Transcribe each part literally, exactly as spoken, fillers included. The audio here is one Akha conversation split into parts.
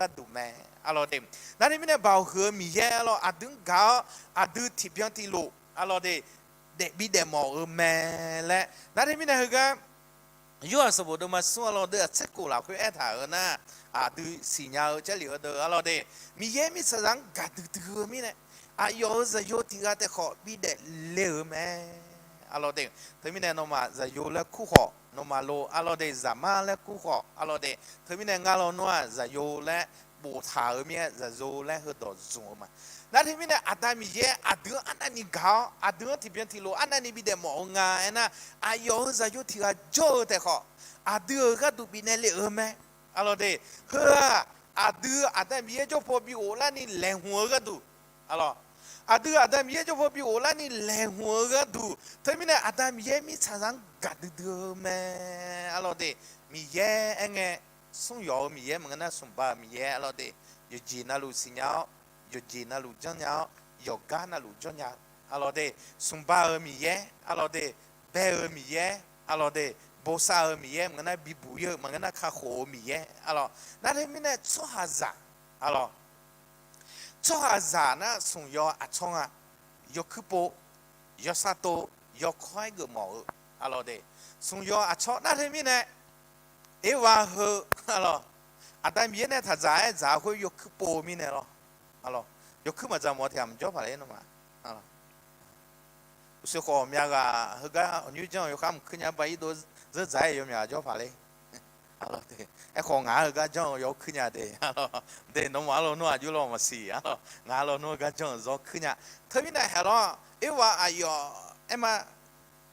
gharduq mae. Arlawr de, nar teumirnae Baoq huiq-eu Miqyaer arlawr aqdui-anr gaq-awr aqdui tiqbyan tiqlof arlawr de, daef bi daefmawf-eu mae laer nar teumirnae heugar Yorhaq sanqbof deuvma smr arlawr deuv-aq tserkof lafkhoer aertaq-euq nar, aqdui siqnya-eu Jarlif heudeuq arlawr de, Miqyaer mirtsaqzaq-anr gaqdui dui-eu mirnae, aqyawf-euq zaqyo tiq ghaq taef khawf bi daefle-euq mae. Arlawr de, teumirnae nawmaf zaqyo laer kur khawf nawmaf lo arlawr de, zaqmar laer kur khawf arlawr de, teumirnae ngar lawnmr-aq zaqyo laer boftaq-euq mir-aer zaqyo laer heudawq zmq-eu ma. Nar teumirnae Aqda Miqyaer aqdui-anr arnavni gaq-awr aqdui-anr tiqbyan tiqlof arnavni bi daefmawf-eu nga aernar, aqyawf-euq zaqyo tiq ghaq jawr-eu taef khawf, aqdui-euq gharduq bifnaeq lef-euq mae. Arlawr de, heu-aq, aqdui Aqda Miqyaer jawrpaw bi ghoflarni laeqhmq-eu gharduq, arlawr, aqdui Aqda Miqyaer jawrpaw bi ghoflarni laeqhmq-eu gharduq, teumirnae Aqda Miqyaer mirtsaqzaq-anr gaqdui dui-eu mae. Arlawr de, Miqyaer aerngae, smr yawq-eu Miqyaer maqngeur nar, smq ba-euq Miqyaer arlawr de, yawqjeq navluf siqnya-awr, yawqjeq navluf janrnya-awr, yawqgar navluf janrnya-eu arlawr de, smq ba-euq Miqyaer arlawr de, bae-euq Miqyaer arlawr de, bosav-euq Miqyaer maqngeur nar, bibuq ir-eu maqngeur nar, kakhof-eu Miqyaer arlawr. Nar teumirnae tsawrhaqzaq arlawr, tsawrhaqzaq nar smq yaw aqtsawr nga. Yawkuir pov, yawsar tov, yawkawr-aer geufmawf-eu arlawr de, smq yaw aqtsawr nar teumirnae Erwa heu arlawr, Aqda Miqyaer nae taqdzaq-aer dzaq-eu khoer yawkuir pov-eu mirnae lawr. Arlawr, yawkuir maqdzaq mawf-eu tiq ghaq maqjawr paq ler nawmaf. Uqshoe khawf myav ghaq heugar awqnyoer janr-eu yawkhar maqkuir nya ba irdov zeur dzaq-aer yawmyaq jawr paq ler. Arlawr de, aerkhawf ngaq-anr heugar janr-eu yawkuir nya de. Arlawr de, nawmaf-anr lawnmr aqjox lawr maqsiq. Arlawr, ngaq-anr lawnmr heugar janr-eu zawr kuir nya. Teumirnae haeq lawr, Erwa aqyawf aerma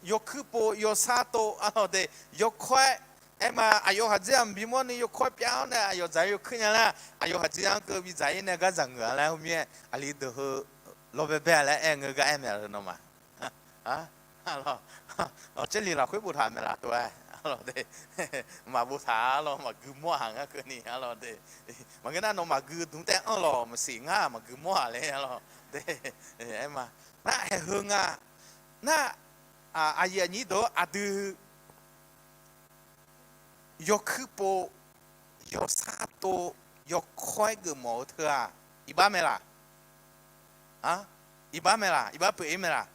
yawkuir pov yawsar tov arlawr de, yawkawr-aer aerma aqyawf khaqdzer-aq mqbymawr ni yawkawr-aer pyav-awr nae aqyawf dzaq-eu yawkuir nya lar, aqyawf khaqdzer-anr keuv bidzaq-ir nae gar dzaq ngeur-a laer khoermirnae aqli deuq heu lawrbaebae-a laer aer ngeur gar aer mae-a nawmaf. Arlawr, Jarlif lafkhoer boftaq mae laf tov-aer arlawr de, maqboftaq arlawr, maqgui mawr-aq ngar keuvni arlawr de, maqngeur nar nawmaf gui dmq taev-anr lawq maqsiq ngar maqgui mawr-aq laer arlawr de, aerma, nar haeq heu nga, nar, aqyuif aqnyir deuq-anr aqdui yawkuir pov, yawsar tov, yawkawr-aer geufmawf-eu teu-aq, iqbax mae laq? Iqbax mae laq? Iqbax pyeuf-ir mae laq?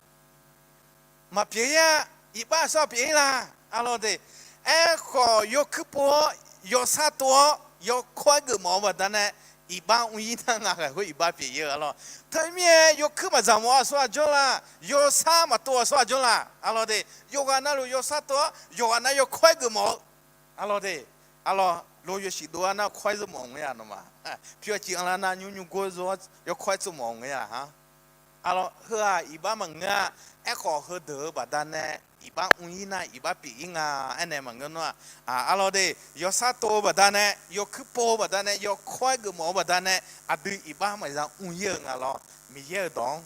Maqpyeuf-ir-a. Iqbax aqsur-aq pyeuf-ir la? Arlawr de, aerkhawf yawkuir pov-awr, yawsar tov-awr, yawkawr-aer geufmawf-eu baqdanae, iqbax mr-ir nar ngaq khaeq khoer iqbax pyeuf-ir-eu arlawr. Teumirnae yawkuir maqdzaq mawf-eu aqsur-aq jawr la? Yawsar maqtov aqsur-aq jawr la? Arlawr de, yawqghaq navluf yawsar tov-awr yawqghaq nav yawkawr-aer geufmawf-eu arlawr de, arlawr, lo yawshuif dov-ar nar kawr-aer zeur mawf-eu ngeur-a nawmaf. Pyur aqciv anrlar nar nymr nymr gor zor-awr yawkawr-aer tsov mawf-eu ngeur-a ha. Arlawr, heu-aq iqbax maqngeur-a. Aerkhawf heudeuq-eu baqdanae iqbax mr-ir nar iqbax pyeuf-ir nga aernaeq maqngeur nar-aq, arlawr de, yawsar tov-eu baqdanae, yawkuir pov-eu baqdanae, yawkawr-aer geufmawf-eu baqdanae, aqdui iqbax maqza mr-ir-eu nga lawr. Miqyaer-euq dawq-anr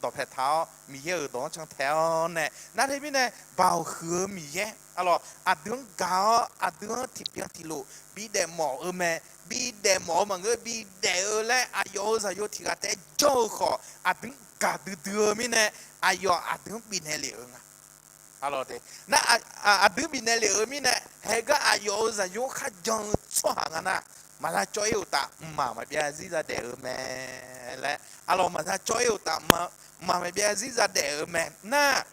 dawqpae taq-awr, Miqyaer-euq dawq-anr cantae-awr nae, nar teumirnae Baoq huiq-eu Miqyaer arlawr aqdui-anr gaq-awr aqdui-anr tiqbyan tiqlof bidaef mawf-eu mae. Bidaef mawf-eu maqngeur, bidaef-eu laer aqyawf-euq zaqyo tiq ghaq taef-aer jawr-eu khawf aqdui-anr gaqdui dui-eu mirnae, aqyawf aqdui-anr bifnaeq lef-eu nga. Arlawr de, nar, aqdui-anr bifnaeq lef-eu mirnae, haegar aqyawf-euq zaqyo kharjan-eu tsawrhaq nga nar, maqza cawv-ir uqtaf mqmaq maqbyav zir zadaef-eu mae laer, arlawr maqza cawv-ir uqtaf mqmaq maqbyav zir zadaef-eu mae nar,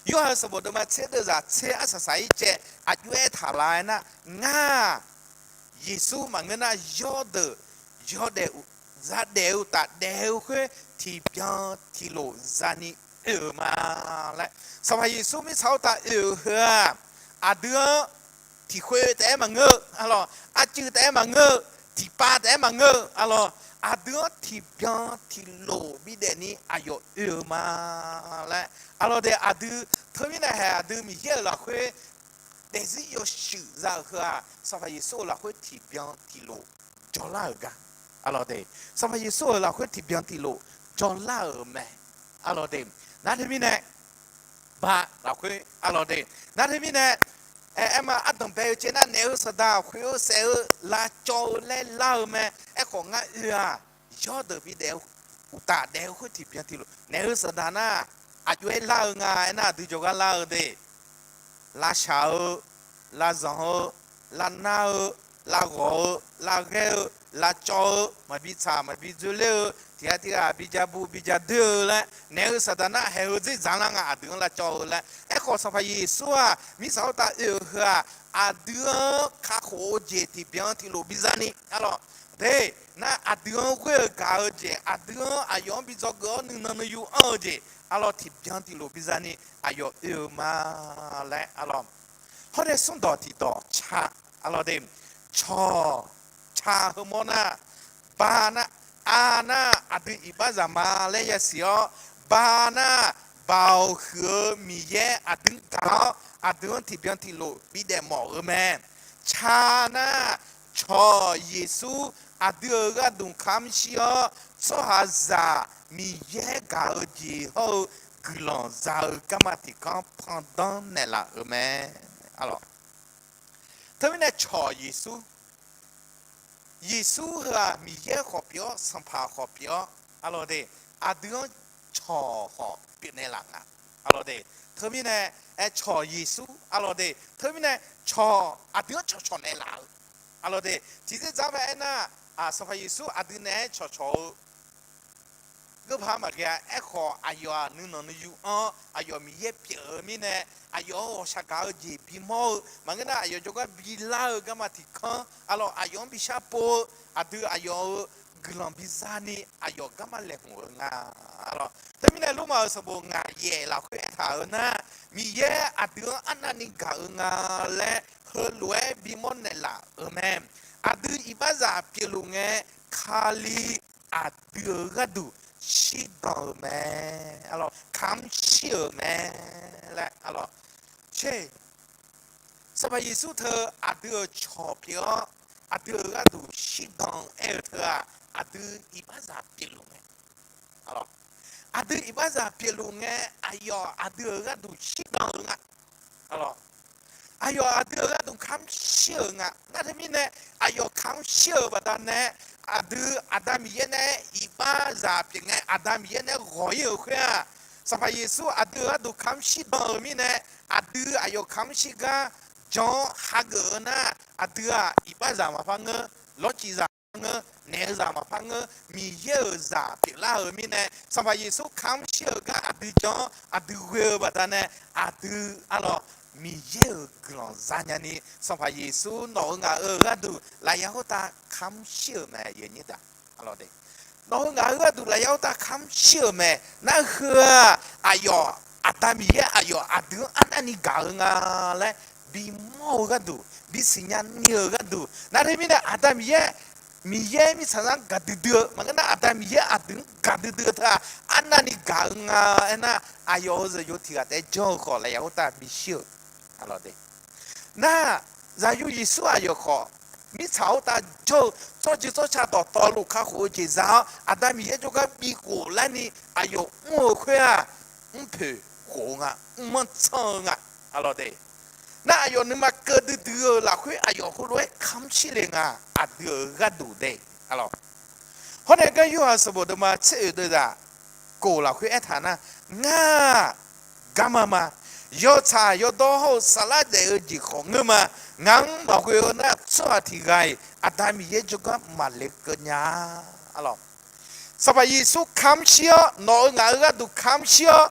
Yorhaq sanqbof deuvma tser deuvzaq tser arsaq saq-ir caev aqjox-aer taq la-aer nar, ngar-aq, Yeqsur maqngeur nar yawrdeuq yawdaef zadaef-eu uqtaf daef-eu khoer tiqbyan tiqlof zani oe-euq ma laer, Sanqpaq Yeqsur mirtsaq khoertav oe-euq heu-aq, aqdui-anr tiqkhoeq taef-aer maqngeur-eu arlawr, arcuiv taef-aer maqngeur-eu, tiqpav taef-aer maqngeur-eu arlawr, aqdui-anr tiqbyan tiqlof bidaef ni aqyawf oe-eu ma laer arlawr de, aqdui teumirnae haeq aqdui Miqyaer-euq lafkhoer daefzir yawshuif za-euq heu-aq, Sanqpaq Yeqsur-euq lafkhoer tiqbyan tiqlof jawrlar-euq gar arlawr de, Sanqpaq Yeqsur-euq lafkhoer tiqbyan tiqlof jawrlar-euq mae arlawr de, nar teumirnae ba lafkhoer arlawr de, nar teumirnae aer, aerma ardanq bae-eu caev nar naef-eu saqdaq khoeq-eu saef-eu lavcawv-eu laer lar-eu mae. Aerkhawf ngar oe-aq, yawrdeuq bidaef-eu uqtaf daef-eu khoer tiqbyan tiqlof naef-eu saqdaq nar, aqjox-aer lar-eu nga aernar aqdui jawrgar lar-eu de, lavshaq-eu, lavzanq-eu, lavnar-eu, lavghawq-eu, lavghaer-eu, lavcawv-eu, maqbi tsaq maqbi dzoerler-eu, tiqghaq tiqghaq bi ja bu bi ja doer-eu laer naeq-eu saqdaq nar haeq-eu dzerdzaq lar nga aqdui-anr lavcawv-eu laer. Aerkhawf Sanqpaq Yeqsur-aq mirtsaq khoertav oe-euq heu-aq, aqdui-anr kakhof-eu jeq tiqbyan tiqlof biza ni arlawq. Te, nar aqdui-anr ghoer-eu gaq-eu jeq, aqdui-anr aqyawf-anr bi dzawgeuf-awr nuinan nuiyu anr-eu jeq arlawq, tiqbyan tiqlof biza ni aqyawf oe-eu ma laer arlawq. Hawr nae smrdawq tiqdawq ca arlawq de, cawq ca heumawr nar, ba nar, a nar aqdui iqbaxzaq ma laer yasiq-awr, ba nar, Baoq huiq-eu Miqyaer aqdui-anr gaq-awr aqdui-anr tiqbyan tiqlof bidaef mawf-eu mae. Ca nar, cawq Yeqsur aqdui-euq gharduq kamq shir-awr tsawrhaqzaq Miqyaer gaq-eu jeq hawr-eu guiqlanq za-eu garma tiqkanr pandanr naeqlaf-euq mae. Arlawq, teumirnae cawq Yeqsur, Yeqsur heu-aq Miqyaer khawf pyeuf-awr Sanqpaq khawf pyeuf-awr arlawq de, aqdui-anr cawq khawf pyeufnaeq laf nga arlawq de. Teumirnae, aer cawq Yeqsur arlawq de, teumirnae cawq aqdui-anr cawqcawq naeqlaf-eu arlawq de. Tiqdzer dzar mae aernar, Sanqpaq Yeqsur aqdui naeq-aer cawqcawq-eu geurpaq maqghae-a. Aerkhawf aqyawf-aq nuinanq nuiyu anr-awr aqyawf Miqyaer pyeuf-eu mirnae, aqyawf-anr ghawqshaq gaq-eu jeq bimawr-eu maqngeur nar, aqyawf jawrgar bilar-eu garma tiqkanr arlawq, aqyawf-anr bishar pov-eu aqdui aqyawf-euq guiqlanq biza ni aqyawf garma laeqhmq-eu nga arlawq. Teumirnae Lormav-euq sanqbof ngaq yaef lafkhoer aertaq-eu nar, Miqyaer aqdui-anr arnavni gaq-eu nga laer heulof-aer bimawr naeqlaf-euq mae. Aqdui iqbaxzaq pyeufluf ngae, Kali aqdui-euq gharduq shirdan-eu mae arlawq, kamq shir-euq mae laer arlawq. Sanqpaq Yeqsur teu aqdui-euq cawq pyeuf-awr aqdui-euq gharduq shirdan-eu aer-eu teu-aq, aqdui iqbaxzaq pyeufluf ngae, aqdui iqbaxzaq pyeufluf ngae, aqyawf aqdui-euq gharduq shirdan-eu nga. Aqyawf aqdui-euq gharduq kamq shir-euq nga. Nar teumirnae aqyawf kamq shir-euq baqdanae, aqdui Aqda Miqyaer nae iqbaxzaq pyeuf ngae, Aqda Miqyaer nae ghawq-ir-euq khoer-aq, Sanqpaq Yeqsur aqdui-euq gharduq kamq shirdan-euq mirnae, aqdui aqyawf kamq shir gar jan-awr hageuf-eu nar, aqdui-aq iqbaxzaq maqpar ngeur, lawrcif zaq maqpar ngeur, naeq-eu zaq maqpar ngeur, Miqyaer-euq zaq pyeuflar-euq mirnae, Sanqpaq Yeqsur kamq shir-euq gar aqdui jan-awr aqdui ghoe-eu baqdanae, aqdui arlawq Miqyaer-euq guiqlanq zanya ni, Sanqpaq Yeqsur nawq-eu ngaq-euq gharduq lafyaq khoertav kamq shir-euq mae. Nawq-eu ngaq-euq gharduq lafyaq khoertav kamq shir-euq mae. Nar heu-aq, aqyawf Aqda Miqyaer aqyawf aqdui-anr arnavni gaq-eu nga laer bimawr-eu gharduq, bisiqnya ni-euq gharduq. Nar teumirnae Aqda Miqyaer, Miqyaer mirtsaqzaq-anr gaqdui dui-eu maqngeur nar, Aqda Miqyaer aqdui-anr gaqdui dui-eu teu-aq, arnavni gaq-eu nga aernar, aqyawf-euq zaqyo tiq ghaq taef-aer janr-eu khawf lafyaq khoertav bishir-euq. Nar, zaqyo Yeqsur aqyawf khawf mirtsaq khoertav janr-eu, tsawrjeuq tsawrca dawqtawvluf kakhof-eu jeq za-awr, Aqda Miqyaer jawrgar bighof larni aqyawf mr-eu khoer-aq, mrpoeq khof-eu nga, mr-anr tsanr-eu nga. Nar, aqyawf nuima keuv duidui-eu lafkhoer aqyawf heulof-aer kamq shir le nga, aqdui-euq gharduq de. Hawr nae gar Yorhaq sanqbof deuvma tser oeq deuvzaq kof lafkhoer aertaq nar, ngar-aq garma ma. Yawtsaq yawdawr hawr-eu saflar daef-eu jeq khawf ngeur ma. Ngaq-anr maqghoe-eu nar, tsawrhaq tiq ghaq-iq Aqda Miqyaer jawrgar maqle keuv nya-a. Sanqpaq Yeqsur kamq shir-awr, nawq-euq ngaq-euq gharduq kamq shir-awr,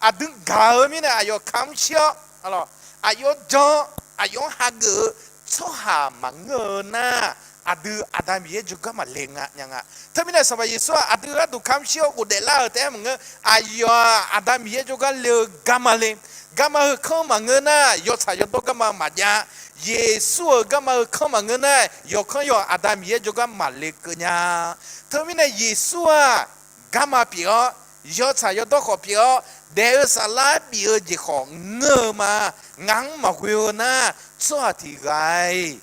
aqdui gaq-eu mirnae aqyawf kamq shir-awr, aqyawf jan-awr aqyawf-anr hageuf-eu tsawrhaq maqngeur-eu nar, aqdui Aqda Miqyaer jawrgar maqle nga nya nga. Teumirnae Sanqpaq Yeqsur-aq aqdui gharduq kamq shir-awr ghofdaef lar-euq taef-aer maqngeur. Aqyawf-aq Aqda Miqyaer jawrgar le-eu garma le. Garma heu kanr maqngeur nar, yawtsaq yawdawr garma maqjav. Yeqsur-euq garma heu kanr maqngeur nar, yawqkanr yawq Aqda Miqyaer jawrgar maqle keuv nya. Teumirnae Yeqsur-aq garma pyeuf-awr, yawtsaq yawdawr khawf pyeuf-awr, daef-eu saflar bif-eu jeq khawf ngeur-eu ma. Ngaq-anr maqghoe-eu nar, tsawrhaq tiq ghaq-iq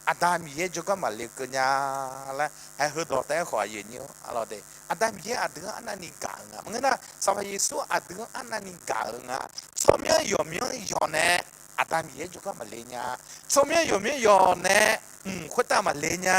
Aqda Miqyaer jawrgar maqle keuv nya laer, haeq heudawq taef-aer khawf aqyuif aqnyir-awr, Aqda Miqyaer aqdui-anr arnavni gaq-eu nga. Maqngeur nar, Sanqpaq Yeqsur aqdui-anr arnavni gaq-eu nga. Tsawrmyanr yawqmyanr yawq nae Aqda Miqyaer jawrgar maqle nya. Tsawrmyanr yawqmyanr yawq nae mq khoertav maqle nya.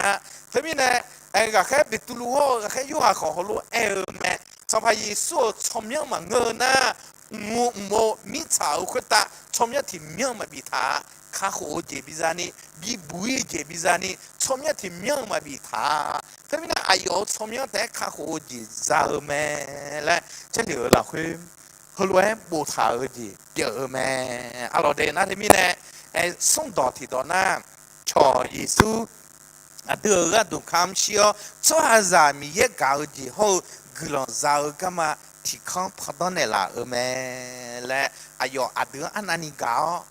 Teumirnae, ghaqkhaer Beqtuvluv hawr-eu ghaqkhaer Yorhaq khawf heulof-aer aer-eu mae. Sanqpaq Yeqsur-euq tsawrmyanr maqngeur-eu nar, mq-eu mq-eu mirtsaq-euq khoertav tsawrmyanr tiq myanr-eu maqbif taq-a. Kakhof-eu jeq biza ni, bibuq-ir-eu jeq biza ni, tsawrmyanr tiq myanr-eu maqbif taq-a. Teumirnae aqyawf-euq tsawrmyanr taef-aer kakhof-eu jeq za-eu mae laer Jarlif-euq lafkhoer heulof-aer boftaq-eu jeq pyeuf-eu mae. Arlawq de, nar teumirnae, aer, smrdawq tiqdawq nar, cawq Yeqsur aqdui-euq gharduq kamq shir-awr, tsawrhaqzaq Miqyaer gaq-eu jeq hawr-eu guiqlanq za-eu garma tiqkanr pandanr naeqlaf-euq mae laer aqyawf aqdui-anr arnavni gaq-awr,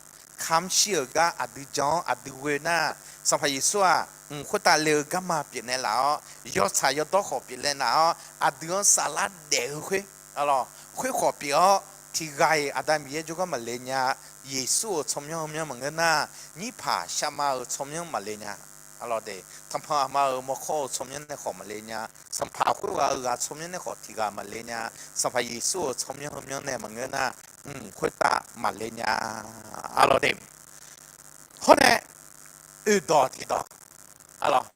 kamq shir-euq gar aqdui jan-awr aqdui ghoe nar, Sanqpaq Yeqsur-aq mq khoertav le-eu garma pyeufnaeq laf-awr, yawtsaq yawdawr khawf pyeufnaeq laf-awr, aqdui-anr saflar daef-eu khoer, arlawq, khoer khawf pyeuf-awr, tiqghaq-iq Aqda Miqyaer jawrgar maqle nya. Yeqsur-euq tsawrmyanr heumyanr maqngeur nar, nyirpaq sharma-euq tsawrmyanr maqle nya. Arlawq de, tanqpanq aqma-euq mawrkawr-euq tsawrmyanr nae khawf maqle nya. Sanqpaq khoerghaq-eu ghaq tsawrmyanr nae khawf tiqghaq maqle nya. Sanqpaq Yeqsur-euq tsawrmyanr heumyanr nae maqngeur nar, mq khoertav maqle nya. Arlawq de, hawr nae oeqdawq tiqdawq, arlawq,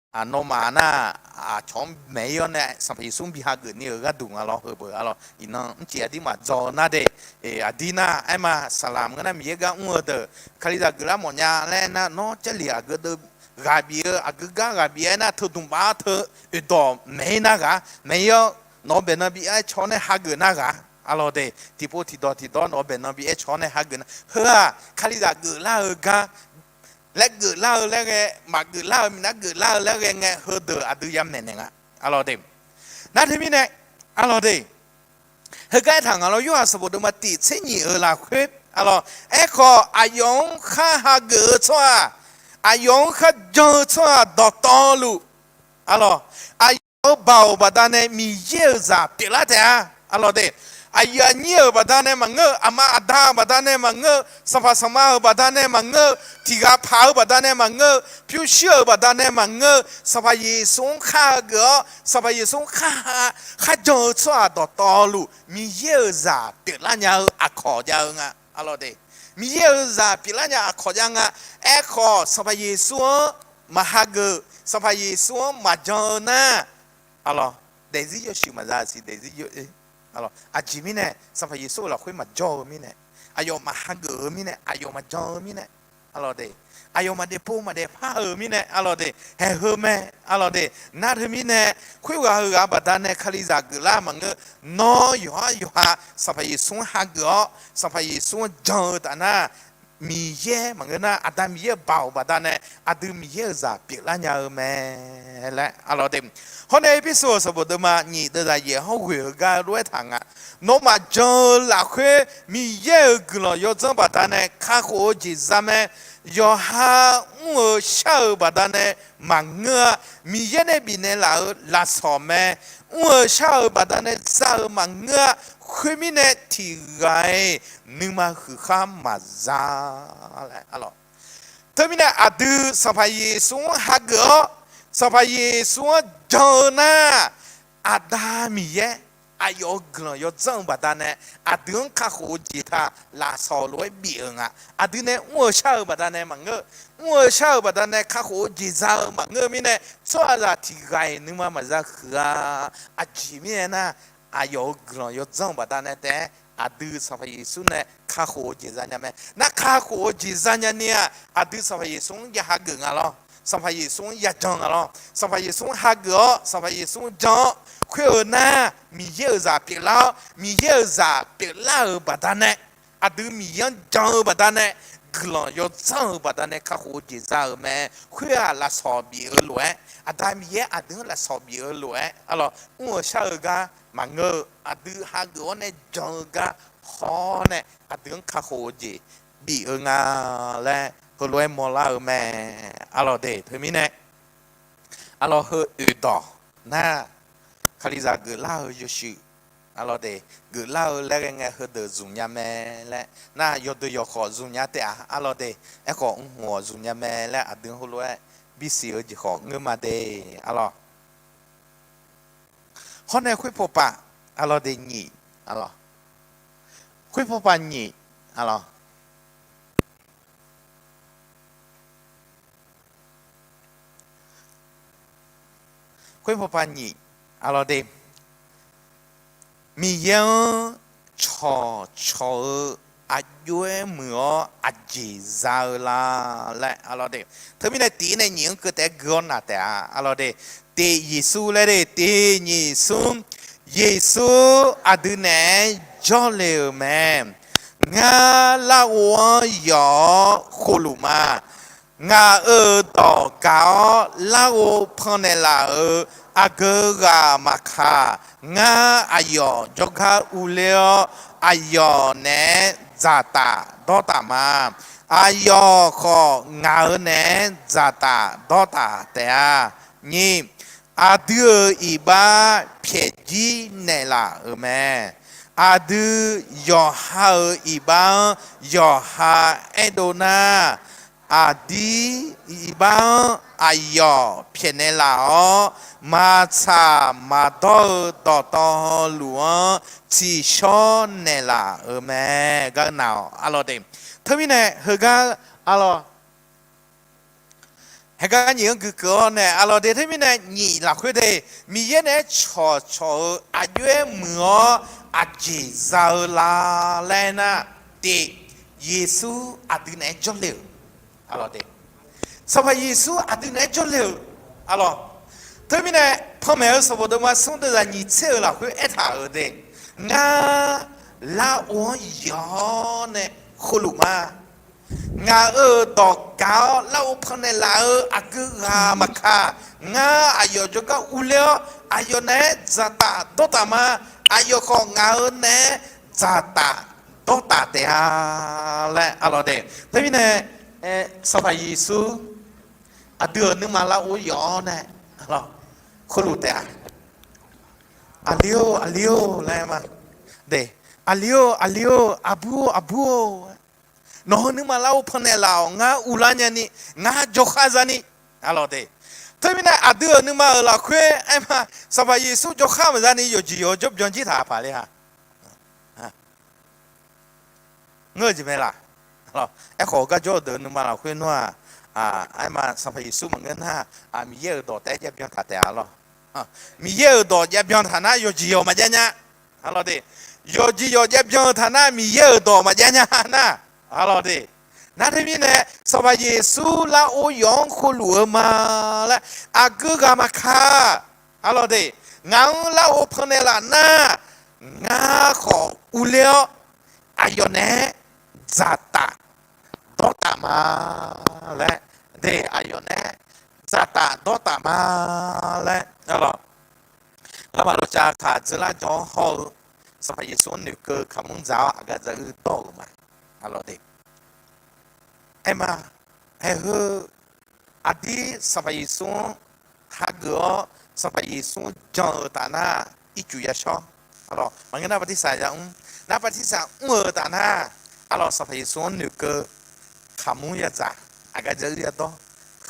Aq, nawmaf nar, aqcawq-anr maeq-ir-awr nae Sanqpaq Yeqsur-anr bi hageuf ni-euq gharduq nga lawr, heu beu arlawq. Iqnan mrcif aqdir maqdzaw nar de, aqdir nar aerma, saqlaq ngeur nar Miqyaer gar mr-eu deuq, Kalizaq geuflar mawfnya laer aernar, nawr Jarlif aqgeu deuv ghaq bif-eu, aqgeu gar ghaq bif-aer nar, teudmq baf-awr teu oeqdawq maeq-ir nar ghaq, maeq-ir-awr nawq-eu baeqnan bi aer caw-awr nae hageuf nar ghaq, arlawq de, tiqpov tiqdawq tiqdawr nawq-eu baeqnan bi aer caw-awr nae hageuf nar, heu-aq Kalizaq geuflar-eu gar laer geuflar-eu laer ghae, maqgeuflar-eu minav geuflar-eu laer ghae ngae, heudeuq aqdui ya maeqnaeq nga, arlawq de. Nar teumirnae, arlawq de, heugar aertaq nga lawr, Yorhaq sanqbof deuvma tiq tser nyiq-euq lafkhoer, arlawq, aerkhawf aqyawf-anr khar hageuf-eu tsawrhaq, aqyawf-anr kharjan-eu tsawrhaq dawqtawvluf, arlawq, aqyawf-euq baoq baqdanae Miqyaer-euq zaq pyeuflar taef-a, arlawq de. Aqyuif aqnyir-euq baqdanae maqngeur-eu, aqma aqda-euq baqdanae maqngeur-eu, sanqpaq sanqma-euq baqdanae maqngeur-eu, tiq ghaq paq-eu baqdanae maqngeur-eu, pyurshuir-euq baqdanae maqngeur-eu, Sanqpaq Yeqsur-anr khar hageuf-awr, Sanqpaq Yeqsur-anr khar ha, kharjan-eu tsawrhaq dawqtawvluf, Miqyaer-euq zaq pyeuflar nya-eu aqkawq jav-eu nga, arlawq de. Miqyaer-euq zaq pyeuflar nya aqkawq jav nga. Aerkhawf, Sanqpaq Yeqsur-anr maq hageuf, Sanqpaq Yeqsur-anr maqjan-eu nar, arlawq, daefzir yawshuif maqza siq, daefzir yawshuif, arlawq, aqjeq mirnae Sanqpaq Yeqsur-euq lafkhoer maqjawr-eu mirnae, aqyawf maq hageuf-eu mirnae, aqyawf maqjan-eu mirnae, Arlawq de, aqyawf maqdaef pov maqdaef par-euq mirnae arlawq de, haeq heu mae. Arlawq de, nar teumirnae khoerghaq heughaq baqdanae Kalizaq geuflar maqngeur. Nawr yawqhar yawqha Sanqpaq Yeqsur-anr hageuf-awr Sanqpaq Yeqsur-anr jan-eu taf nar, Miqyaer maqngeur nar Aqda Miqyaer-euq baoq baqdanae aqdui Miqyaer-euq zaq pyeuflar nya-eu mae laer arlawq de. Hawr nae Erpersu-euq sanqbof deuvma nyiq deuvzaq yaeq hawr ghoeq-eu gar lof-aer taq nga. Nawmaf jan-eu lafkhoer Miqyaer-euq guiqlanq yawdzanr baqdanae kakhof-eu jeq za mae. Yawqha mr-eu shar-eu baqdanae maqngeur-a. Miqyaer nae bifnaeq laf-euq lafsawq mae. Mr-eu shar-eu baqdanae za-eu maqngeur-a. Khoermirnae tiq ghaq-iq nuima huiqkhar maqza laer arlawq. Teumirnae aqdui Sanqpaq Yeqsur-anr hageuf-awr Sanqpaq Yeqsur-anr jan-eu nar, Aqda Miqyaer aqyawf-euq guiqlanq yawdzanr-eu baqdanae aqdui-anr kakhof-eu jeq taq lafsawq lof-aer bif-euq nga. Aqdui nae mr-eu shar-eu baqdanae maqngeur. Mr-eu shar-eu baqdanae kakhof-eu jeq za-eu maqngeur-eu mirnae tsawrhaqzaq tiq ghaq-iq nuima maqza huiq-a. Aqjeq mirnae nar, aqyawf-euq guiqlanq yawdzanr-eu baqdanae taef-aer aqdui Sanqpaq Yeqsur nae kakhof-eu jeq za nya mae. Nar kakhof-eu jeq za nya ni-aq, aqdui Sanqpaq Yeqsur-anr ya hageuf nga lawr. Sanqpaq Yeqsur-anr ya jan nga lawr. Sanqpaq Yeqsur-anr hageuf-awr Sanqpaq Yeqsur-anr jan-awr khoer-eu nar Miqyaer-euq zaq pyeuflar-awr Miqyaer-euq zaq pyeuflar-euq baqdanae aqdui Miqyaer-anr jan-eu baqdanae guiqlanq yawdzanr-eu baqdanae kakhof-eu jeq za-euq mae. Khoer-aq lafsawq bif-eu lof-aer Aqda Miqyaer aqdui-anr lafsawq bif-eu lof-aer arlawq mr-eu shar-eu gar maqngeur-eu aqdui hageuf-awr nae jan-eu gar hawr nae aqdui-anr kakhof-eu jeq bif-eu nga laer heulof-aer mawrlar-eu mae. Arlawq de, teumirnae arlawq heu oeqdawq nar, Kalizaq geuflar-eu yawshuif arlawq de, geuflar-eu laer ghae ngae heudeuq zmq nya mae laer nar, yawdeuq yawq khawf zmq nya taef-a arlawq de. Aerkhawf mrhmq-awq zmq nya mae laer aqdui heulof-aer bisiq-eu jeq khawf ngeur ma de arlawq. Hawr nae khoer pawqpaf arlawq de nyiq arlawq, khoer pawqpaf nyiq arlawq. Khoer pawqpaf nyiq arlawq de, Miqyaer-anr cawqcawq-eu aqjox-aer muiq-awr aqjeq za-eu la laer arlawq de. Teumirnae tiq nae nyiq-anr keuv taef-aer gui-awr naq taef-a arlawq de. Tiq Yeqsur laer de, tiq nyiq smr, Yeqsur aqdui naeq-aer jawrle-euq mae. Ngar larghov-anr yawf-awr khofluf ma. Ngaq-euq dawq gaq-awr larghov pannaeq laf-euq aqgeu ghaq maqkaq, ngar aqyawf jawrgar uvler-awr, aqyawf naeq-aer dzaqtaf dawrtaf ma. Aqyawf khawf ngaq-euq naeq-aer dzaqtaf dawrtaf taef-a. Nyiq, aqdui-euq iqbax pyaeqjir naeqlaf-euq mae. Aqdui yawqha-euq iqbax-anr yawqha aerdov nar, aqdir iqbax-anr aqyawf pyaeqnaeq laf-awr, maqtsaq maqdawr-eu dawqtawvluf-anr tsiqshawr naeqlaf-euq mae. Gar naq-awq arlawq de. Teumirnae heugar arlawq, heugar nyiq-anr guikeuv-awr nae arlawq de. Teumirnae nyiq lafkhoer de, Miqyaer naeq-aer cawqcawq-eu aqjox-aer muiq-awr aqjeq za-eu la laer nar, tiq, Yeqsur aqdui naeq-aer jawrle-euq arlawq de. Sanqpaq Yeqsur aqdui naeq-aer jawrle-euq arlawq. Teumirnae panmaeq-eu sanqbof deuvma smr deuvzaq nyiq tser-euq lafkhoer aertaq-euq de, ngar larghov-anr yawf-awr nae khofluf ma. Ngaq-euq dawq gaq-awr larghov pannaeq laf-eu aqgeu ghaq maqkaq, ngar aqyawf jawrgar uvler-awr aqyawf naeq-aer dzaqtaf dawrtaf ma. Aqyawf khawf ngaq-euq naeq-aer dzaqtaf dawrtaf taef-a laer arlawq de. Teumirnae Sanqpaq Yeqsur aqdui-euq nuima larghov yawf-awr nae khofluf taef-a. Aqli-or aqli-or laer ma de. Aqli-or aqli-or, aqbur-or aqbur-or, nawq-euq nuima larghov pannaeq laf-awq. Ngar uvlar nyani, ngar jawrkhar zani arlawq de. Teumirnae aqdui-euq nuima-euq lafkhoer aerma, Sanqpaq Yeqsur jawrkhar maqzani yawqjeq yawq-eu jawrbyan jir taq paq le-a. Ngeur-eu jeq mae laq. Aerkhawf-eu gar jawr-eu deuq nuima lafkhoer nawr-aq, aerma Sanqpaq Yeqsur maqngeur nar, Miqyaer-euq dawq taef-aer jav byan taq taef-a lawr. Miqyaer-euq dawq jav byan taq nar yawqjeq yawq maqjav nya. Arlawq de, yawqjeq yawq jav byan-eu taq nar Miqyaer-euq dawq maqjav nya nar, arlawq de, Nar teumirnae, Sanqpaq Yeqsur larghov yawf-anr khovluf-eu ma laer aqgeu ghaq maqkaq. Arlawr de, ngaq-anr larghov pannaeq laf nar, ngar khawf uvler-awr, aqyawf naeq-aer dzaqtaf dawrtaf ma laer, de, aqyawf naeq-aer dzaqtaf dawrtaf ma laer, arlawr, ngamaf lof cav kaq dzeurlar jawr-anr hawr-eu, Sanqpaq Yeqsur-anr noeqkeuv kaqmur dzaq-awr aqgaf dzaq-uir dawr-euq ma. Arlawr de, aerma, haeq heu, aqdir Sanqpaq Yeqsur-anr hageuf-awr Sanqpaq Yeqsur-anr jan-eu taf nar, ircuf yashawr. Arlawr, maqngeur nar bartirsaq yamr, nar bartirsaq mr-eu taf nar, arlawr, Sanqpaq Yeqsur-anr noeqkeuv kaqmur yadzaq, aqgaf dzaq-uir yadawr.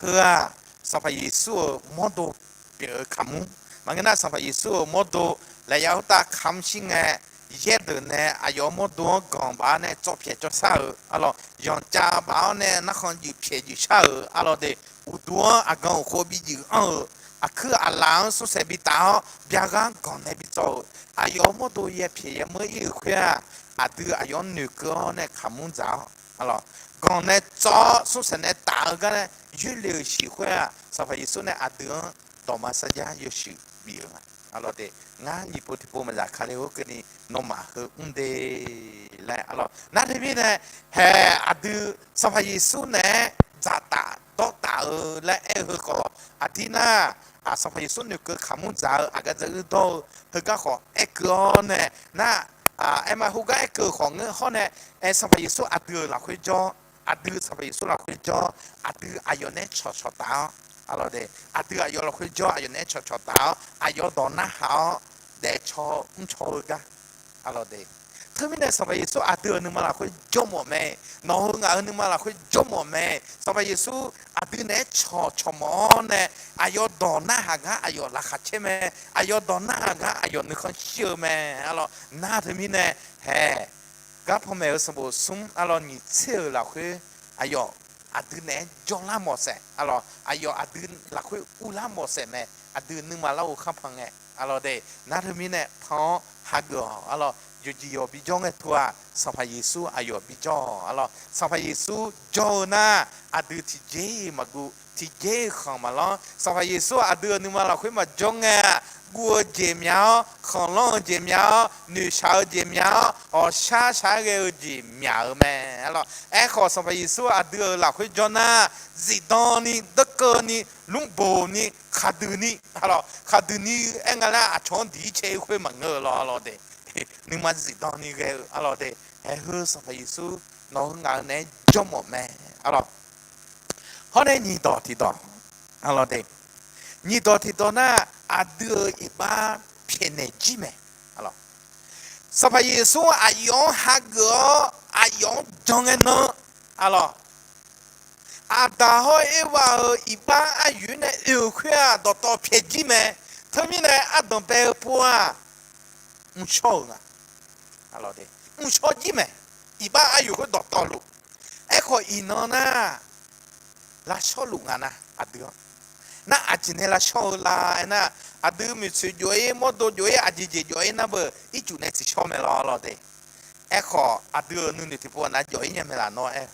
Heu-aq, Sanqpaq Yeqsur-euq mawrdo pyeuf-eu kaqmur. Maqngeur nar Sanqpaq Yeqsur-euq mawrdo laeqya khoertav kamq shir ngae, yaerdeuq nae aqyawf-euq mawrdo-anr ganq baf-awr nae tsawv pyaeq tsawv sar-euq, arlawr, yanqcav baf-awr nae narkhan juif pyaeq juif shar-euq, arlawr de, uqduq-anr aqgan uqkhov bi juif anr-euq, aqkuir aqlaf-anr smrsaeq bi taf-awr byaghaq-anr ganq nae bi tsawv-euq, aqyawf-euq mawrdo yaepyaeq yameur ir-euq khoer-aq, aqdui aqyawf-anr noeqkeuv-awr nae kaqmur dzaq-awr, arlawr, ganq nae tsawv-awr smrsaeq nae taf-eu gar nae yoerle-euq shiq khoer-aq, Sanqpaq Yeqsur nae aqdui-anr dawqma sarjax yawshuif bif-euq nga. Arlawr de, ngar nyiq pov tiqpov maqzaq kale hawr keuvni nawmaf heu mr de laer, arlawr, nar teumirnae, haeq aqdui Sanqpaq Yeqsur naeq-aer dzaqtaf dawrtaf-eu laer aer-eu heu khawf, aqdir nar, Sanqpaq Yeqsur noeqkeuv kaqmur dzaq-eu aqgaf dzaq-uir dawr-eu heugar khawf aerkeuv-awr nae nar, aerma heugar aerkeuv khawf ngeur hawr nae, aer, Sanqpaq Yeqsur aqdui-euq lafkhoer jawr, aqdui Sanqpaq Yeqsur lafkhoer jawr, aqdui aqyawf naeq-aer cawqcawq taf-awr, arlawr de, aqdui aqyawf lafkhoer jawr, aqyawf naeq-aer cawqcawq taf-awr, aqyawf dawq narhaq-awr daefcaw mrcaw-eu gar, arlawr de. Teumirnae Sanqpaq Yeqsur aqdui-euq nuima lafkhoer jawrmawf mae. Nawq-euq ngaq-euq nuima lafkhoer jawrmawf mae. Sanqpaq Yeqsur aqdui naeq-aer cawqcawq mawf-awr nae, aqyawf dawq narhaq gar aqyawf laqkhaq caer mae. Aqyawf dawq narhaq gar aqyawf nuikhanr shir-eu mae. Arlawr, nar teumirnae, haeq, garpanmaeq-eu sanqbof smr, arlawr, nyiq tser-euq lafkhoer, aqyawf aqdui naeq-aer jawrlar mawf saef, arlawr, aqyawf aqdui lafkhoer uvlar mawf saef mae. Aqdui nuima larghov kharpan ngae, arlawr de, nar teumirnae pan-awr hageuf-awq, arlawr, yawqjeq yawq bijawr ngae teu-aq, Sanqpaq Yeqsur aqyawf bijawr-awq, arlawr, Sanqpaq Yeqsur jawr-eu nar, aqdui tiqjeq-iq maqguv, tiqjeq-iq khanq maqlanr. Sanqpaq Yeqsur aqdui-euq nuima lafkhoer maqjawr ngae-aq, guv-eu jeq myav-awr, khanqlanr-eu jeq myav-awr, noeqshaq-eu jeq myav-awr, ghawqshaq shaq-aer ghae-eu jeq myaq-euq mae, arlawr. Aerkhawf, Sanqpaq Yeqsur aqdui-euq lafkhoer jawr nar, zifdan ni, dawrkeuv ni, lmrboq ni, khaqduq ni, arlawr, khaqduq ni aer nga laer aqcawq-anr diq-ir cae-ir khoer maqngeur-eu lawr, arlawr de. Nuima zifdan ni ghae-eu, arlawr de. Haeq heu Sanqpaq Yeqsur nawq-eu ngaq-euq naeq-aer jawrmawf mae, arlawr. Hawr nae nyiq dawq tiqdawq, arlawr de. Nyiq dawq tiqdawq nar, aqdui-euq iqbax pyaeqnaeq jir mae, arlawr. Sanqpaq Yeqsur aqyawf-anr hageuf-awr aqyawf-anr jan ngae nan, arlawr, Aqdaq hawr Erbav-euq iqbax aryoeq nae oe-euq khoer-aq, dawqtawv pyaeq jir mae. Teumirnae ardanq bae-eu pov-aq, mrshawr-euq nga. Mrshawr jir mae. Iqbax aryoeq khoer dawqtawvluf. Aerkhawf, iqnan nar, lavshawrluf nga nar, aqdui-anr nar, aqjeq nae lavshawr-eu la aernar, aqdui maeqtsoeq jov-ir, mawrdo jov-ir, aqjeq jeq jov-ir nar beu, ircuf nae tsiqshawr mae lawr, arlawr de. Aerkhawf, aqdui-euq nuinoeq tiqpov nav jawf-ir nya mae laf nawr aer.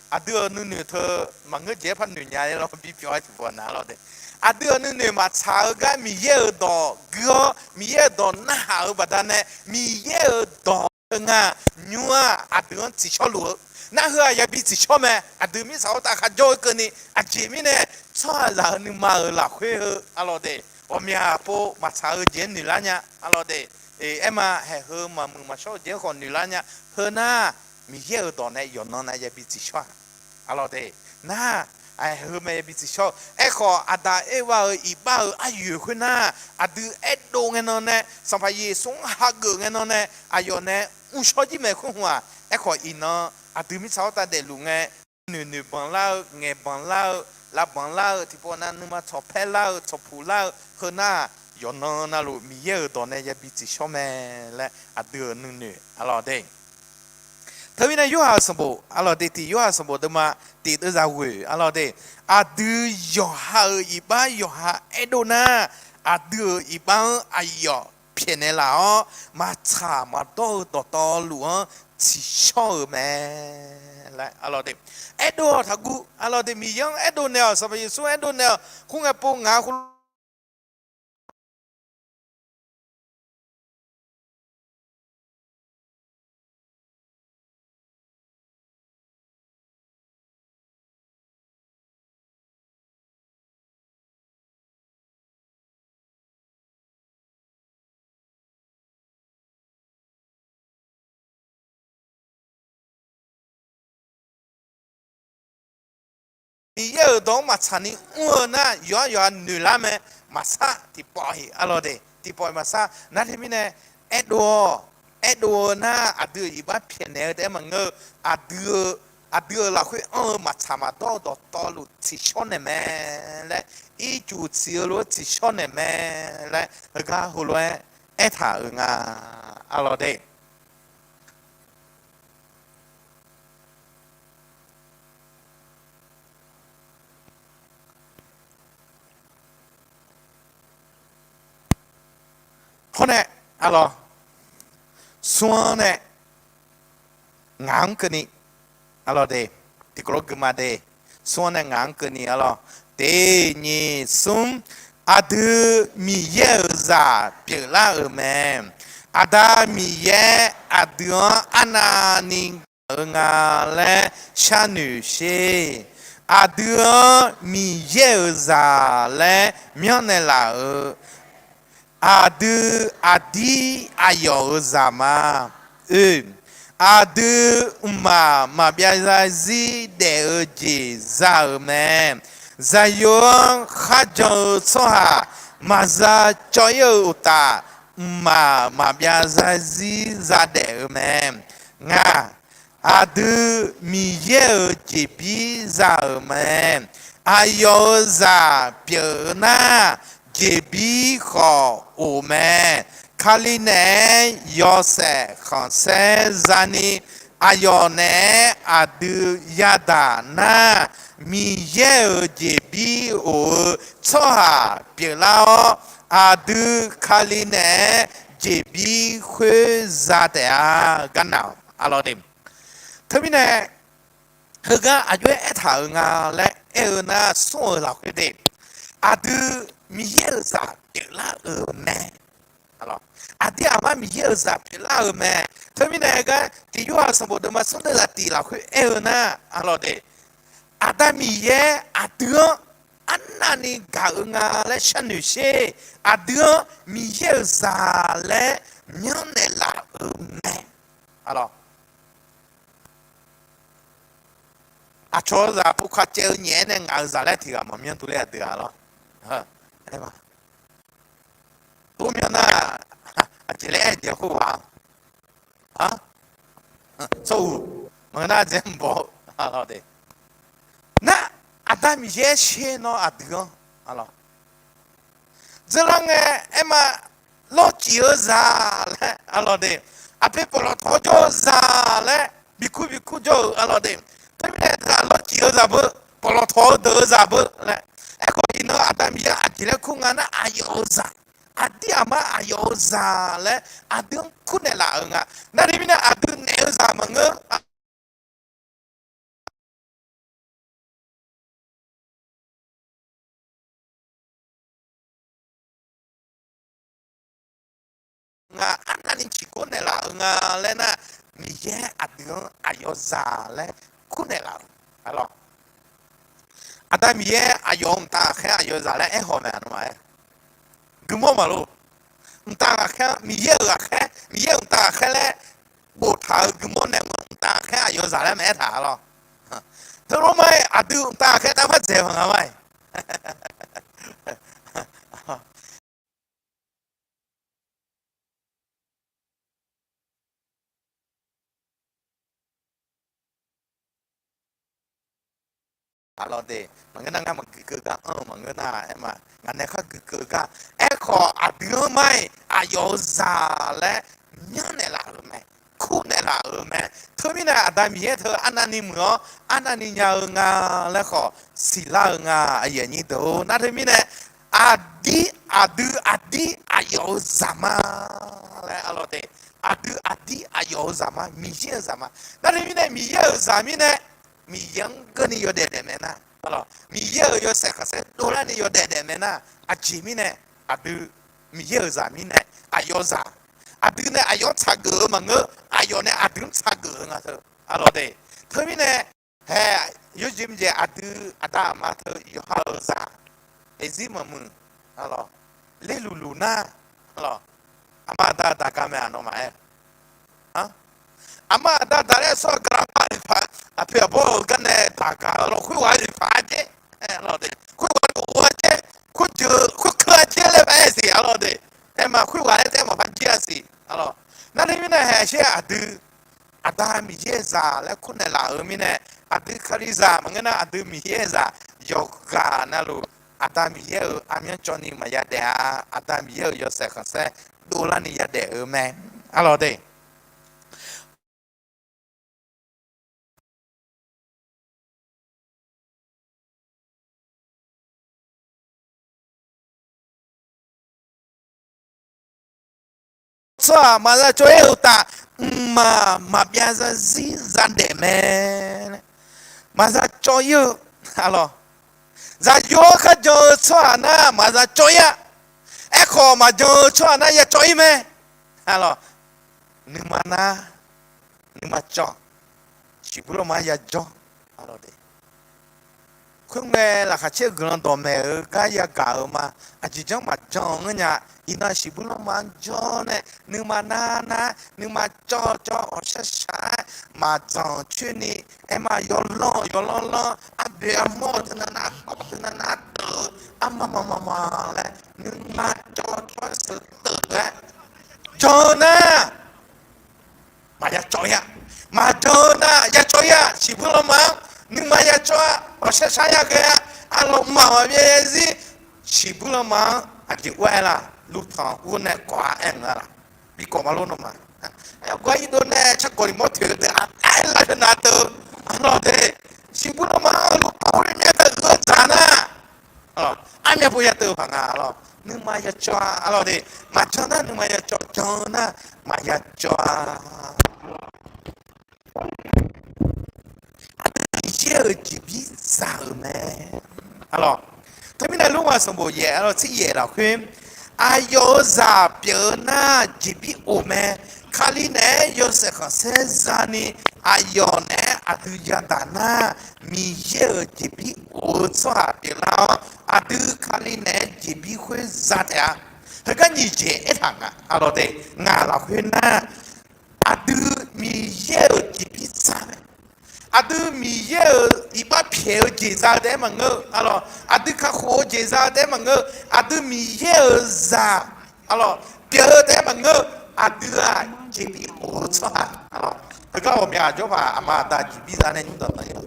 Aqdui-euq nuinoeq teu maqngeur jeq-aer par noeq nya-ir lawr, bipyeuf-aer tiqpov nav, arlawr de. Aqdui-euq nuinoeq maqtsaq-eu gar Miqyaer-euq dawq gui-awr, Miqyaer-euq dawq narhaq-euq baqdanae, Miqyaer-euq dawq-eu nga, nymr-aq aqdui-anr tsiqshawrluf-eu. Nar heu-aq yabi tsiqshawr mae. Aqdui mirtsaq khoertav kharjawr-eu keuvni, aqjeq mirnae tsawrhaqzaq-euq nuima-euq lafkhoer heu, arlawr de, ghawqmya pov maqtsaq-eu jeq-anr noeqlar nya, arlawr de. Aerma, haeq heu maqmuiq maqshawr-eu jeq-anr khawf noeqlar nya. Heu nar, Miqyaer-euq dawq nae yawqnan nav yabi tsiqshawr-aq, arlawr de. Nar, haeq heu mae yabi tsiqshawr-eu. Aerkhawf, Aqdaq Erbav-euq iqbax-euq aryoeq khoernar, aqdui aerdov ngae nan nae, Sanqpaq Yeqsur-anr hageuf ngae nan nae, aqyawf nae mrshawr jir mae khoer hmq-aq. Aerkhawf, iqnan aqdui mirtsaq khoertav daefluf ngae, nuinoeq banqlar-eu, ngaeq banqlar-eu, lav banqlar-eu, tiqpov nav nuima tsawqpaer lar-eu, tsawqpuq lar-eu, heu nar, yawqnan navluf Miqyaer-euq dawq nae yabi tsiqshawr mae laer aqdui-euq nuinoeq, arlawr de. Teumirnae Yorhaq-euq sanqbof, arlawr de, tiq Yorhaq sanqbof deuvma tiq deuvzaq ghoeq, arlawr de, aqdui yawqha-euq iqbax yawqha aerdov nar, aqdui-euq iqbax-anr aqyawf pyaeqnaeq laf-awr, maqtsaq maqdawr-eu dawqtawvluf-anr tsiqshawr-euq mae laer arlawq de. Aerdov-awq taqguv arlawq de, Miqyaer-anr aerdov naeq-awq, Sanqpaq Yeqsur-anr aerdov naeq-awq. Khoerngae pov ngaq-anr khoerlof Miqyaer-euq dawq-anr maqtsaq ni mr-eu nar, yawqha yawqha noeqlar mae. Maqsar tiqpawf-iq arlawq de, tiqpawf-iq maqsar. Nar teumirnae, aerdov-awq, aerdov-eu nar aqdui-euq iqbax pyaeqnaeq-eu taef-aer maqngeur-eu, aqdui-euq lafkhoer anr-eu maqtsaq maqdawr-eu dawqtawvluf tsiqshawr naeq mae laer, ircuf tsiq-eu lof-aer tsiqshawr naeq mae laer, heugar heulof-aer aertaq-euq nga arlawq de. Hawr nae, arlawq, smr-anr nae ngaq-anr keuvni, arlawq de, tiqkawv lof gui ma de, smr-anr nae ngaq-anr keuvni arlawq, tiq nyiq smr, aqdui Miqyaer-euq zaq pyeuflar-euq mae. Aqda Miqyaer aqdui-anr arnavni gaq-eu nga laer sharnoeq sher. Aqdui-anr Miqyaer-euq zaq laer myanrnaeq laf-euq, aqdui aqdir aqyawf-euq zaq ma. Oe, aqdui mqmaq maqbyav zarzir daef-eu jeq za-euq mae. Zaqyo-anr kharjan-eu tsawrhaq maqza cawv-ir-eu uqtaf, mqmaq maqbyav zarzir zadaef-eu mae. Ngaq, aqdui Miqyaer-euq jeqbir za-euq mae. Aqyawf-euq zaq pyeuf-eu nar, jeqbir khawf of mae. Kali naeq-aer yawshaef khanqsaer zani, aqyawf naeq-aer aqdui yadaq nar, Miqyaer-euq jeqbir of-eu tsawrhaq pyeuflar-awr, aqdui Kali naeq-aer jeqbir khoer za taef-a. Garnaq-awq, arlawq de. Teumirnae, heugar aqjox-aer aertaq-euq nga laer aer-eu nar, smr-euq lafkhoer de, aqdui Miqyaer-euq zaq pyeuflar-euq mae. Aqdir aqmar Miqyaer-euq zaq pyeuflar-euq mae. Teumirnae gar tiq Yorhaq sanqbof deuvma smr deuv zaqtiq lafkhoer aer-eu nar, arlawq de, Aqda Miqyaer aqdui-anr arnavni gaq-eu nga laer sharnoeq sher. Aqdui-anr Miqyaer-euq zaq laer myanrnaeq laf-euq mae. Aqcawq-eu zaq pov kaq caev-eu nyaef-aer nae ngaq-euq zaq laer tiq ghaq maqmyanr dovler-a deuq-a lawr. Tov myanr nar, aqjeq laer aer-eu jeq khoerghaq-a. Tsawruq maqngeur nar dzaeq mq baw-eu, arlawq de. Nar, Aqda Miqyaer sher nawr aqdui-anr, arlawq, dzeurlar ngae, aerma, lawrcif-eu zaq laer, arlawq de, aqpoeq pawqlawq tawq-awr jawr-eu zaq laer bikur bikur jawr-euq, arlawq de. Teumirnae deuq-aq lawrcif-eu zaq beu, pawqlawq tawq-eu deuq-eu zaq beu laer. Aerkhawf iqnan Aqda Miqyaer aqjeq laer kur nga nar, aqyawf-euq zaq, aqdir aqmar aqyawf-euq zaq laer aqdui-anr kurnaeq laf-euq nga. Nar teumirnae aqdui naeq-eu zaq maqngeur nga, arnavni ciqkor naeqlaf-euq nga laer nar, Miqyaer aqdui-anr aqyawf zaq laer kurnaeq laf-euq, arlawq. Aqda Miqyaer aqyawf-euq mqtav ghaqkhaer aqyawf zaq laer aerkhawf mae, aqnmaf-aer. Guimawr maqlor. Mqtav ghaqkhaer-anr Miqyaer-euq ghaqkhaer, Miqyaer-euq mqtav ghaqkhaer laer boftaq-euq guimawr nae mr-eu mqtav ghaqkhaer aqyawf zaq laer maqaer taq, arlawq. Teulof ma-iq aqdui mqtav ghaqkhaer taf mardzaeq maqnga ma-iq. Arlawq de, maqngeur nar ngar maqgui keuv gar anr-eu maqngeur nar, aerma, ngaq nae khar gui keuv gar. Aerkhawf aqdui-anr ma-iq aqyawf-euq zaq laer myanrnaeq laf-euq mae, kurnaeq laf-euq mae. Teumirnae Aqda Miqyaer teu arnavni muiq-awr arnavni nya-eu nga laer khawf siqlar-eu nga, aqyuif aqnyir deuq-or. Nar teumirnae aqdir aqdui aqdir aqyawf-euq zaqma laer arlawq de. Aqdui aqdir aqyawf-euq zaqma, Miqyaer-euq zaqma. Nar teumirnae Miqyaer-euq zaq mirnae, Miqyaer-anr keuvni yawdaef daef mae nar, Miqyaer-euq yawshaef khanqsaer dovlarni yawdaef daef mae nar, aqjeq mirnae aqdui Miqyaer-euq zaq mirnae aqyawf zaq. Aqdui nae aqyawf-anr tsaqgeuf-eu maqngeur, aqyawf nae aqdui-anr tsaqgeuf-eu nga teu arlawq de. Teumirnae hae, yawjeq mqjeq aqdui aqda aqma teu yawqha-euq zaq, daefzir maqmuiq arlawq, lerluf luf nar arlawq, aqma aqda daqga mae-aq nawmaf-aer. Aqma aqda daqler-eu tsawrhaq gaqlaq paq-aer paq, aqpoeq aqbawr-euq gar nae daqgaq-eu lawr, khoerghaq-aer paq-aer dzer, khoerghaq-aer dzer, khoerjeuq khoerkeuv-aer dzer laer paq-aer siq arlawq de. Aerma khoerghaq-aer taef maqpar dzer-a siq arlawq. Nar teumirnae hae sher aqdui Aqda Miqyaer-euq zaq laer kurnaeq laf-euq mirnae, aqdui Kalizaq maqngeur nar, aqdui Miqyaer-euq zaq yawqghaq navluf, Aqda Miqyaer-euq armyanr cawvni maqya daef-a. Aqda Miqyaer-euq yawshaef khanqsaer dovlarni yadaef-eu mae arlawq de. Tsawrhaq maqza cawv-ir-eu uqtaf, mqmaq maqbyav zarzir zadaef mae. Maqza cawv-ir-eu arlawq, zaqyo-anr kharjan-eu tsawrhaq nar maqza cawv-ir-a. Aerkhawf maqjan-eu tsawrhaq nar ya cawv-ir mae arlawq. Nuima nar, nuima cawv, shiqbuir lanma-anr yajawr arlawq de. Khoerngae laqkhaq caer-eu guiqlanq dawqmaeq-eu gar yagaq-euq ma. Aqjeq janr maqjan-eu ngeur nya. Iqnan shiqbuir lanma-anr jawr nae nuima nar nar, nuima cawv cawv, awqshar shar-aer maqdzanq coer ni, aerma yawlanr yawlanr lanr, arboeq armawr-eu teunav nav kawv teunav nav deuq-eu, arma maqmaq maq laer nuima cawv cawv-aer sheuqdeuq-aer jan-eu nar, maqya cawv-ir-a. Maqjan-eu nar ya cawv-ir-a. Shiqbuir lanma-anr nuima ya cawv-a. Awqshar shar ya ghae-a. Arlawq mqmaq maqbyav zarzir shiqbuir lanma-anr aqjeq ur-aer laf, luftanq ur nae kawv-a aer-eu nga laf. Bi kawv ma lor nawmaf. Aerkhawf gar irdov nae tsarkawv iqmawr toeq-eu deuq aqtaer lavpyawq nav teu arlawq de. Shiqbuir lanma-anr luftanq ur nae myav taq-eu dzaq nar, armyav pov ya teu-eu paq nga arlawq. Nuima ya cawv-a arlawq de. Maqjan nar nuima ya cawv, jan nar maqya cawv-a. Aqdui Miqyaer-euq jeqbir za-euq mae arlawq. Teumirnae Lormav sanqbof yaef arlawq tsir yaef lafkhoer, aqyawf-euq zaq pyeuf-eu nar jeqbir of mae. Kali naeq-aer yawshaef khanqsaer zani, aqyawf naeq-aer aqdui yadaq nar, Miqyaer-euq jeqbir of-eu tsawrhaq pyeuflar-awr, aqdui Kali naeq-aer jeqbir khoer za taef-a. Heugar nyiq jeq aertaq nga arlawq de. Ngaq lafkhoer nar, aqdui Miqyaer-euq jeqbir za mae. Aqdui Miqyaer-euq iqbax pyaeq-eu jeq za-eu taef-aer maqngeur arlawq. Aqdui kakhof-eu jeq za-eu taef-aer maqngeur. Aqdui Miqyaer-euq zaq arlawq pyeuf-eu taef-aer maqngeur. Aqdui-aq jeqbir of-eu tsawrhaq arlawq. Heugar ghawqmya aqjawr paq aqma aqda jeqbir za nae nymr danqdanq-ir-a.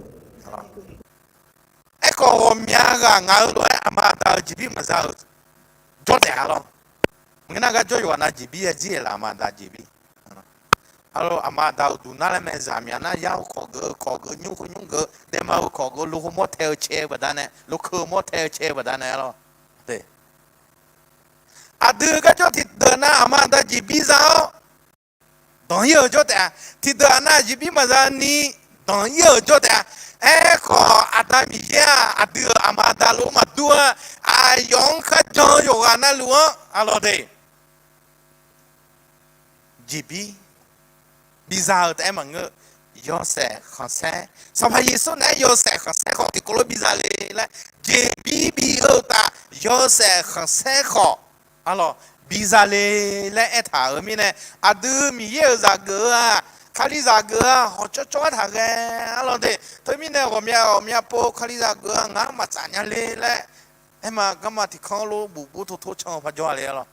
Aerkhawf ghawqmya ghaq ngaq-eu lof-aer aqma aqda-euq jeqbir maqza-euq jawr taef-a lawr. Maqngeur nar gar jawr yawqghaq nav jeqbir ya jir-aer laf aqma aqda jeqbir. Arlawq aqma aqda uqduq nar laer mae. Zaqmyaq nar yar-eu kawq geuf-eu kawq geuf, nymr khoer nymr geuf, daema-eu kawq geuf, lo khoer mawr tae-eu cae-eu baqdanae, lo keu-eu mawr tae-eu cae-eu baqdanae arlawq. Aqdui garjawr tiqdeuq nar aqma aqda jeqbir za-awr danq-ir-euq jawr taef-a. Tiqdeuq aqnav jeqbir maqza ni danq-ir-euq jawr taef-a. Aerkhawf Aqda Miqyaer-aq aqdui-euq aqma aqda lof-aer maqdur-a. Aqyawf-anr kharjan-eu yawqghaq navluf-anr arlawq de, jeqbir biza-eu taef-aer maqngeur. Yawshaef khanqsaer, Sanqpaq Yeqsur naeq-aer yawshaef khanqsaer khawf tiqkawv lof biza le laer jeqbir bi-eu uqtaf, yawshaef khanqsaer khawf arlawq biza le laer aertaq-euq mirnae, aqdui Miqyaer-euq zaq geuf-eu-aq, Kalizaq geuf-eu-aq hawqcawv cawv-aer taq ghae arlawq de. Teumirnae ghawqmya ghawqmya pov Kalizaq geuf-eu-aq ngaq-anr maqtsaf nya le laer aerma garma tiqkanr lof buf bov tov tov can-eu par jawr-a le arlawq.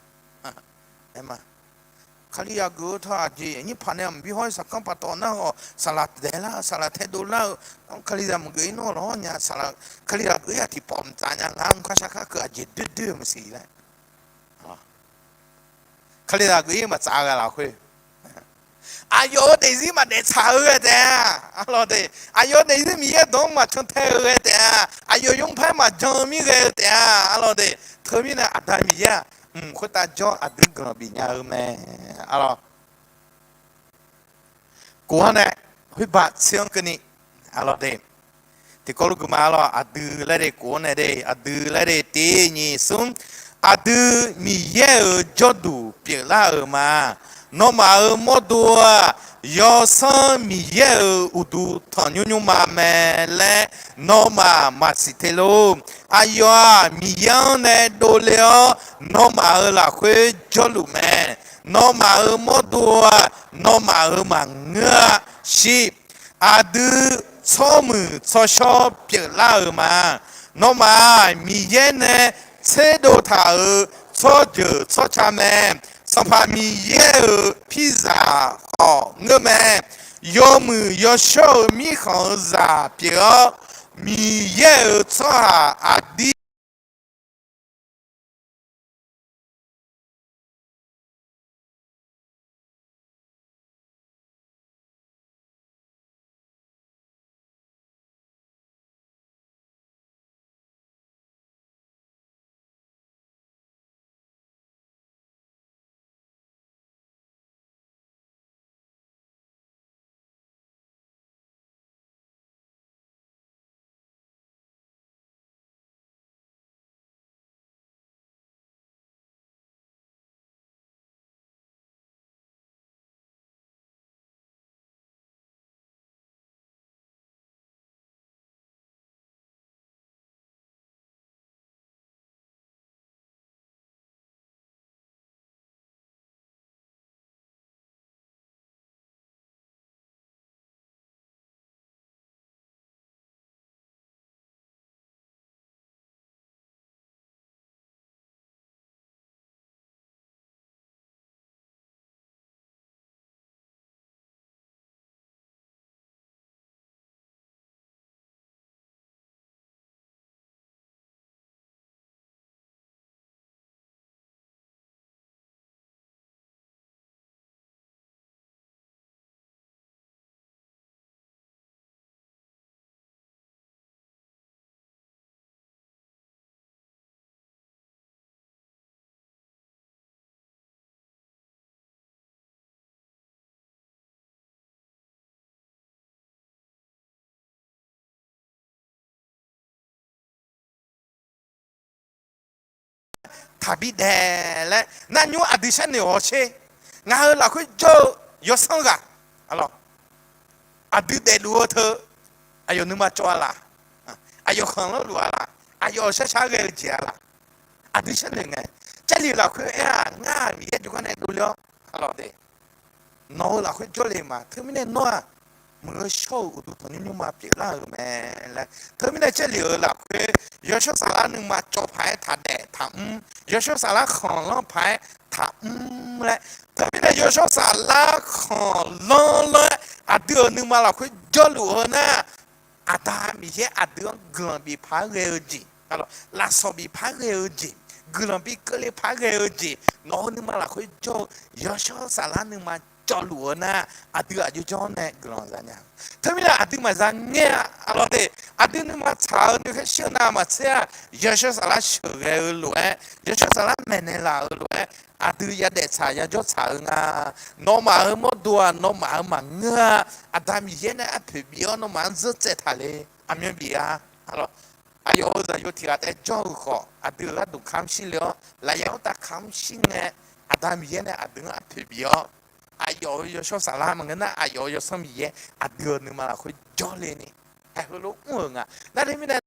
Aerma Kalizaq geuf-eu tawq aqjeq nyir paq nae mqbir hawr-ir saqkanr paq tawq nar khawf saqlaq daeq lar-eu saqlaq taedov lar-eu, Kalizaq maqgeuf-ir nawr lawr nya saqlaq, Kalizaq geuf-ir-aq tiqpawf mqtsaf nya ngar mqkar shar kar keuv aqjeq doer doer-eu maqsiq laer. Kalizaq geuf-ir maqtsaf ghae lafkhoer Aqyawf-euq daefzir maqdaef tsaq-eu ghae taef-a. Arlawq de, aqyawf-euq daefzir Miqyaer dawq-anr maqcan tae-eu ghae taef-a. Aqyawf yawmuiq paer maqjan-eu mir ghae-eu taef-a. Arlawq de, teumirnae Aqda Miqyaer-aq, mq khoertav jawr aqdui guiqlanq bifnya-eu mae. Arlawq, kof-anr nae khoerba tser-anr keuvni, arlawq de, tiqkawv lof guiqma arlawq, aqdui laer de, kof-anr nae de, aqdui laer de, tiq nyiq smr, aqdui Miqyaer-euq jawrduq pyeuflar-euq ma. Nawmaf-euq mawrdo-aq, Yawsanr Miqyaer-euq uqduq tanqnymr nymrma mae laer nawmaf maqsiq te lor. Aqyawf-aq, Miqyaer-anr nae dovle-awr, nawmaf-euq lafkhoer jawrluf mae. Nawmaf-euq mawrdo-aq, nawmaf-euq maqngeur-a. Shir, aqdui tsawrmuiq tsawrshawr pyeuflar-euq ma. Nawmaf-aq, Miqyaer nae tserdov taq-euq tsawrjeuq tsawrca mae. Sanqpaq Miqyaer-euq pirzaq khawf ngeur mae. Yawmuiq yawshawr-euq mirkhanq-eu zaq pyeuf-awr, Miqyaer-euq tsawrhaq aqdir taqbi daeq laer nar nymr aqdui sharnoeq-awr sher. Ngaq-euq lafkhoer jawr-eu yawsanr ghaq, aqdui daefluf-eu teu aqyawf nuima cawv-a laq? Aqyawf khanqlanr luf-a laq? Aqyawf shar shar ghae-eu jeq-a laq? Aqdui sharnoeq ngae, Jarlif lafkhoer aer-aq, ngar-aq Miqyaer jawrgar nae dovle-awr, aqlawq de, nawq-euq lafkhoer jawrle ma. Teumirnae nawr-aq, muiq-eu shawr-euq uqduq tanqnymr nymrma pyeuflar-euq mae laer. Teumirnae Jarlif-euq lafkhoer yawshawr saflar nuima cawv paq-aer taqdaef taqmr, yawshawr saflar khanqlanr paq-aer taqmr laer. Teumirnae yawshawr saflar khanqlanr lanr-aer aqdui-euq nuima lafkhoer jawrluf-eu nar, Aqda Miqyaer aqdui-anr guiqlanq bif paq-aer ghae-eu jeq, lafsawq bif paq-aer ghae-eu jeq, guiqlanq bi keuvle paq-aer ghae-eu jeq, nawq-euq nuima lafkhoer jawr-eu yawshawr saflar nuima cawvluf-eu nar, aqdui aqjox jawr-anr nae guiqlanq za nya. Teumirnae aqdui maqza ngaer-a, aqlawq de, aqdui nuima tsaq-eu nuikhanr shir-eu navmaqtser-aq, yawshawr saflar sheuqghae-eu lof-aer, yawshawr saflar maeqnaeq laf-euq lof-aer, aqdui yadaef tsaq yajawr tsaq-eu nga. Nawmaf-euq mawrdo-aq, nawmaf-euq maqngeur-a. Aqda Miqyaer nae arpoeq bif-awr nawmaf-anr zeur tsaev taq le. Aqmyan bif-a. Aqyawf-euq zaqyo tiq ghaq taef jawr-eu khawf, aqdui-euq gharduq kamq shir le-awr, lafyaq-anr tav kamq shir ngae, Aqda Miqyaer nae aqdui-anr arpoeq bif-awr, aqyawf-euq yawshawr saflar maqngeur nar, aqyawf-euq Yawsanr Miqyaer aqdui-euq nuima lafkhoer jawrle ni, haiq heulof mr-euq nga. Nar teumirnae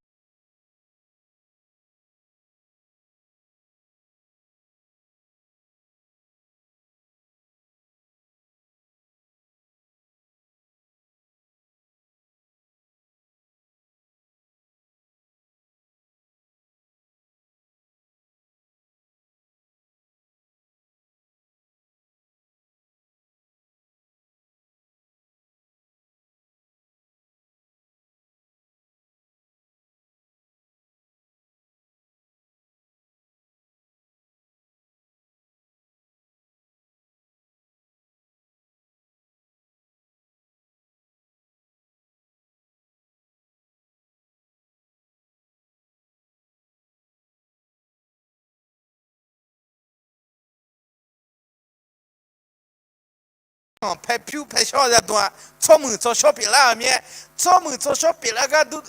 paerkhanq paerpyur paershawr yadm-a, tsawrmuiq tsawrshawr pyeuflar-euq mir-aer, tsawrmuiq tsawrshawr pyeuflar gar dur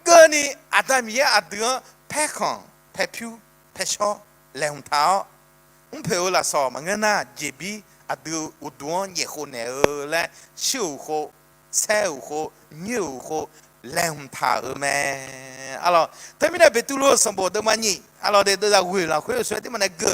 geurni Aqda Miqyaer aqdui-anr paerkhanq paerpyur paershawr laeqhmq taq-awr, mrpoeq-eu lafsawq maqngeur nar, jeqbir aqdui uqduq-anr nyaefkhov naeq-eu laer, shir-euq khov, saer-euq khov, nyoer-euq khov, laeqhmq taq-euq mae. Arlawq, teumirnae Beqtuvluv-euq sanqbof deuvma nyiq, arlawq, de deuvzaq ghoeq lafkhoer-eu shawr-aer tirma nae geu